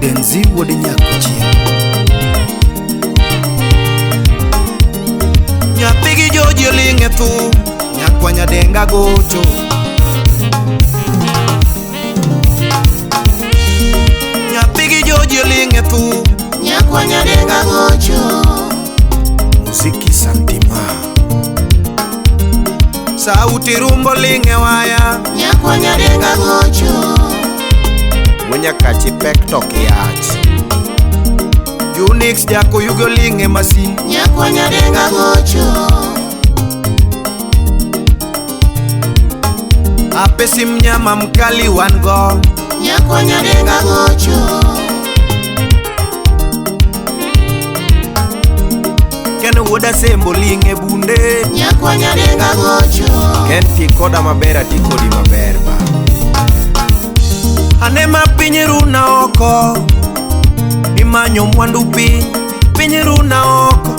Denzi wuod Nyakuchia. Nyathi gi Joji oling' e thum, nyakwa Nyadenga gocho. Nyathi gi Joji oling' e thum, Nyakwa Nyadenga gocho. Muziki Santima. Sauti rumbo ling' e waya, Nyakwa Nyadenga gocho. Wuonyakachi pek to kiyach. Unix Jakoyugo ling' e masin, Nyakwa Nyadenga gocho. Apesi mnyama mkali wan go. Nyakwa Nyadenga gocho. Ken wuod Asembo ling' e bunde. Nyakwa Nyadenga gocho. Ken ti koda maber ati kodi maber ba. Ane ma piny runa oko, imanyo mwandu piny, piny runa oko.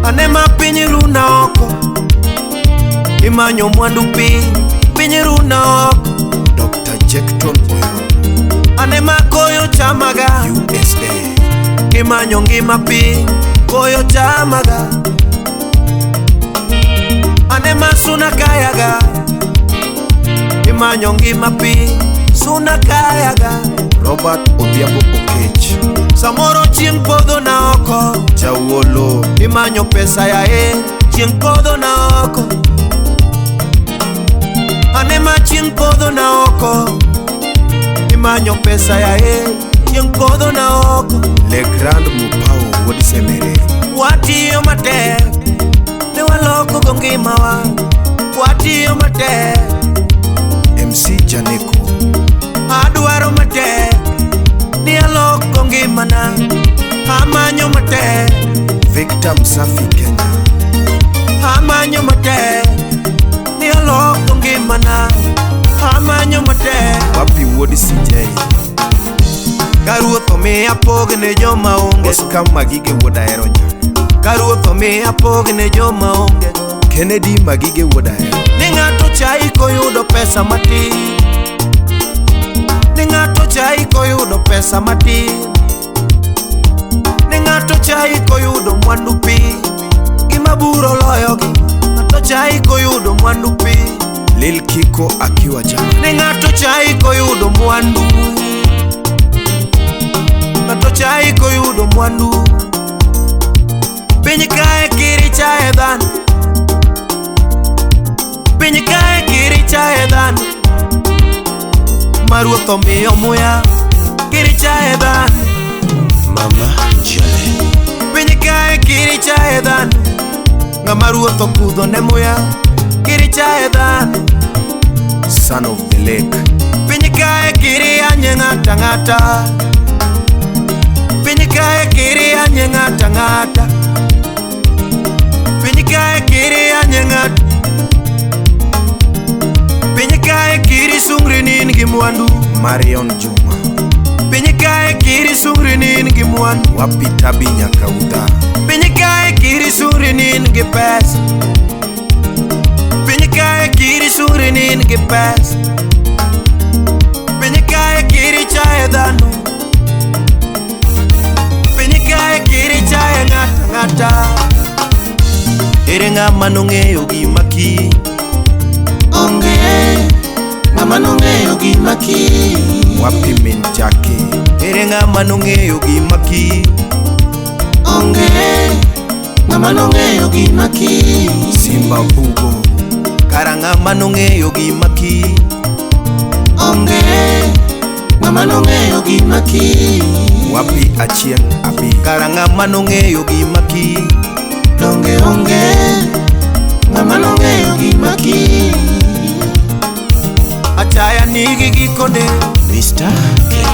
Ane ma piny runa oko, imanyo mwandu piny, piny runa oko. Dr. Jackton Oyo. Ane ma koyo chamaga, USA. Imanyo ngima piny, koyo chamaga. Ane ma suna kayaga, imanyo ngima piny, suna kayaga. Robert Odhiambo Okech. Samoro chieng' podho na oko, Jawuolo. Imanyo pesa yae, chieng' podho na oko. Ane ma chieng' podho na oko, imanyo pesa yae, chieng' podho na oko. Le Grand Mupao wuod Semere. Watiyo matek, ne waloko go ngimawa. Watiyo matek. MC Janeko. Adwaro matek, ni aloko ngimana. Amanyo matek. Victor Msafi Kenya. Amanyo matek, ni aloko ngimana. Amanyo matek. Wapi wuod CJ. Ka ruoth omiya pog ne joma onge. Oscar Magige wuod Ahero Nyaka. Ka ruoth omiya pog ne joma onge. Kennedy Magige wuod Ahero. Ni ng'ato chai koyudo pesa matin. Ni ng'ato chai koyudo pesa matin. Ni ng'ato chai koyudo mwandu piny, gima buro loyogi. Ng'ato chai koyudo mwandu piny. Lil Kiko akiwa jana. Ni ng'ato chai koyudo mwandu. Ng'ato chai koyudo mwandu. Piny kae kiri chae dhano. Piny kae kiri chae dhano. Ma ruoth omiyo muya, kiri chae dhano. Mama Jale. Piny kae kiri chae dhano. Ng'ama ruoth okudho ne muya, kiri chae dhano. Son of the lake. Piny kae kiri anye ng'ata ng'ata. Piny kae kiri anye ng'ata ng'ata. Piny kae kiri anye ng'ata. Piny kae kiri sungri ni in gi mwandu. Marion Juma. Piny kae kiri sungri ni in gi mwandu. Wapi Tabi Nyakauda. Piny kae kiri sungri ni in gi pesa. Piny kae kiri sungri ni in gi pesa. Piny kae kiri chae dhano. Piny kae kiri chae ng'ata ng'ata. Ere ng'ama nong'eyo gima kiny? Onge ng'ama nong'eyo gima kiny. Wapi min Jackie. Ere ng'ama nong'eyo gima kiny? Onge ng'ama nong'eyo gima kiny. Simba Bugo. Kara ng'ama nong'eyo gima kiny? Onge ng'ama nong'eyo gima kiny. Wapi Achieng' Abi. Kara ng'ama nong'eyo gima kiny? Donge onge ng'ama nong'eyo gima kiny. Achaya nigi gikone. Mr. Ken.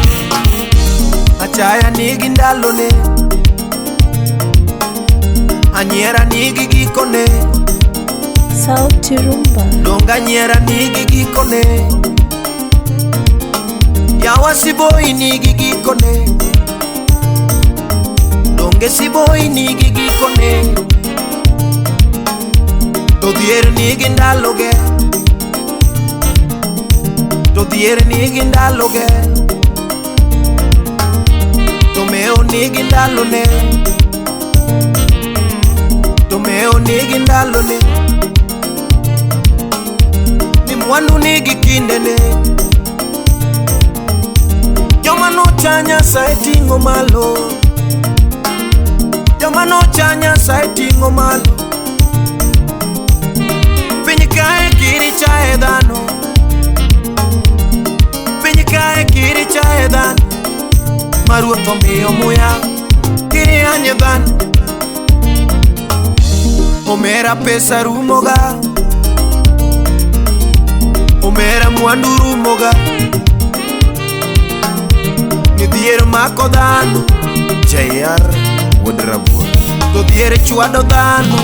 Achaya nigi ndalone. Anyiera nigi gikone. Sauti Rumba. Donga nyiera nigi gikone. Yawa siboi nigi gikone. Donge siboi nigi gikone. To dhier nigi ndaloge. To dhier nigi ndaloge. Tomeo nigi ndalone, tomeo nigi ndalone, ni mwandu nigi kindene. Joma nocha Nyasaye ting'o malo, joma nocha Nyasaye ting'o malo. Piny kae kiri chae dhano, piny kae kiri chae dhano. Ma ruoth omiyo muya kiri anye dhano. Omera pesa rumoga, omera mwandu rumoga. Dhier mako dhano, JR wuod Rabuor, to dhier chwado dhano.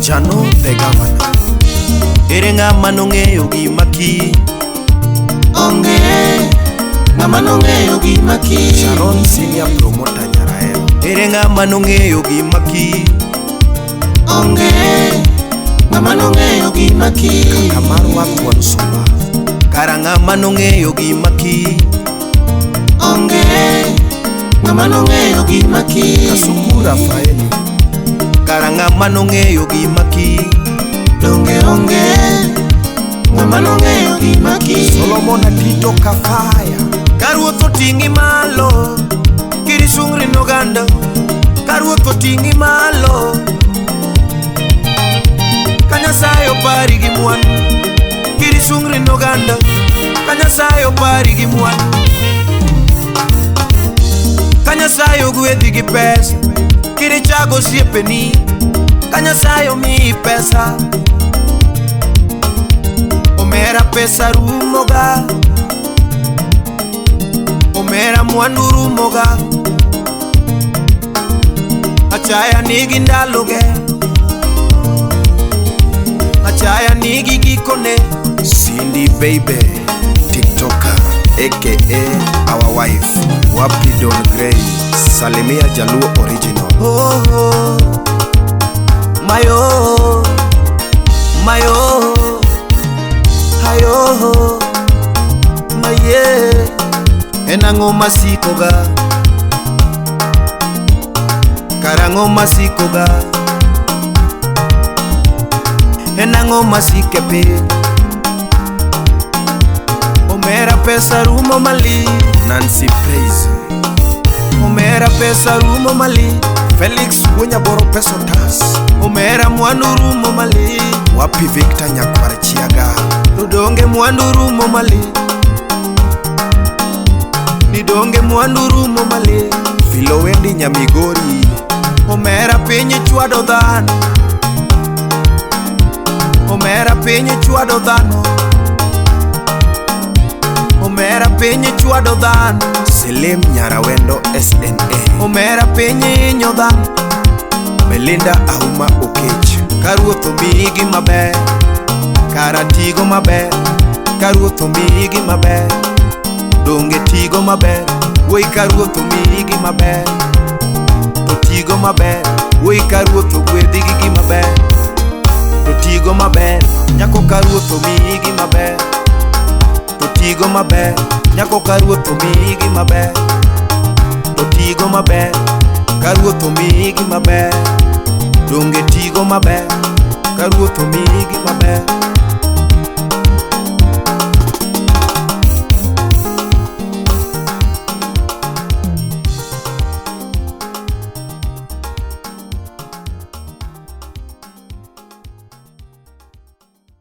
Jano the governor. Ere ng'ama nong'eyo gima kiny? Onge ng'ama nong'eyo gima kiny. Sharon senior promoter Nyarael. Ere ng'ama nong'eyo gima kiny? Onge ng'ama nong'eyo gima kiny. Kaka marwa thuon suma. Kara ng'ama nong'eyo gima kiny? Onge ng'ama nong'eyo gima kiny. Kasuku Rafaeli. Kara ng'ama nong'eyo gima kiny? Donge onge ng'ama nong'eyo gima kiny. Solomon Atito Kafaya. Ka ruoth oting'i malo, kiri sungri noganda. Ka ruoth oting'i malo, ka Nyasaye opari gi mwandu, kiri sungri noganda. Ka Nyasaye opari gi mwandu, ka Nyasaye ogwedhi gi pesa, kiri chago osiepeni. Ka Nyasaye omiyi pesa, omera pesa rumoga, omera mwandu rumoga. Achaya nigi ndaloge, achaya nigi gikone. Cindy baby, TikToker aka our wife. Wapi Don Gray, Salimia Jaluo original. Oh, oh, mayo, mayo, hayo, maye. En ang'o masikoga? Karang'o masikoga? En ang'o masike piny? Omera pesa rumo mali. Nancy Praise. Omera pesa rumo mali. Felix Wuonyaboro pesa otas. Omera mwandu rumo mali. Wapi Victor Nyakwar Chiaga. Donge mwandu rumo mali. Ni donge mwandu rumo mali. Filowendi Nyamigori. Omera piny chwado dhano, omera piny chwado dhano, omera piny chwado dhano. Selim Nyarawendo SNA. Omera piny hinyo dhano. Belinda Auma Okech. Ka ruoth omiyi gima ber, kara tigo maber. Ka ruoth omiyi gima ber, donge tigo maber. Wuoi ka ruoth omiyi gima ber, to tigo maber. Wuoi ka ruoth ogwedhi gi gima ber, to tigo maber. Nyako ka ruoth omiyi gima ber, to tigo maber. Nyako ka ruoth omiyi gima ber, to tigo maber. Ka ruoth omiyi gima ber, donge tigo maber. Ka ruoth omiyi gima ber.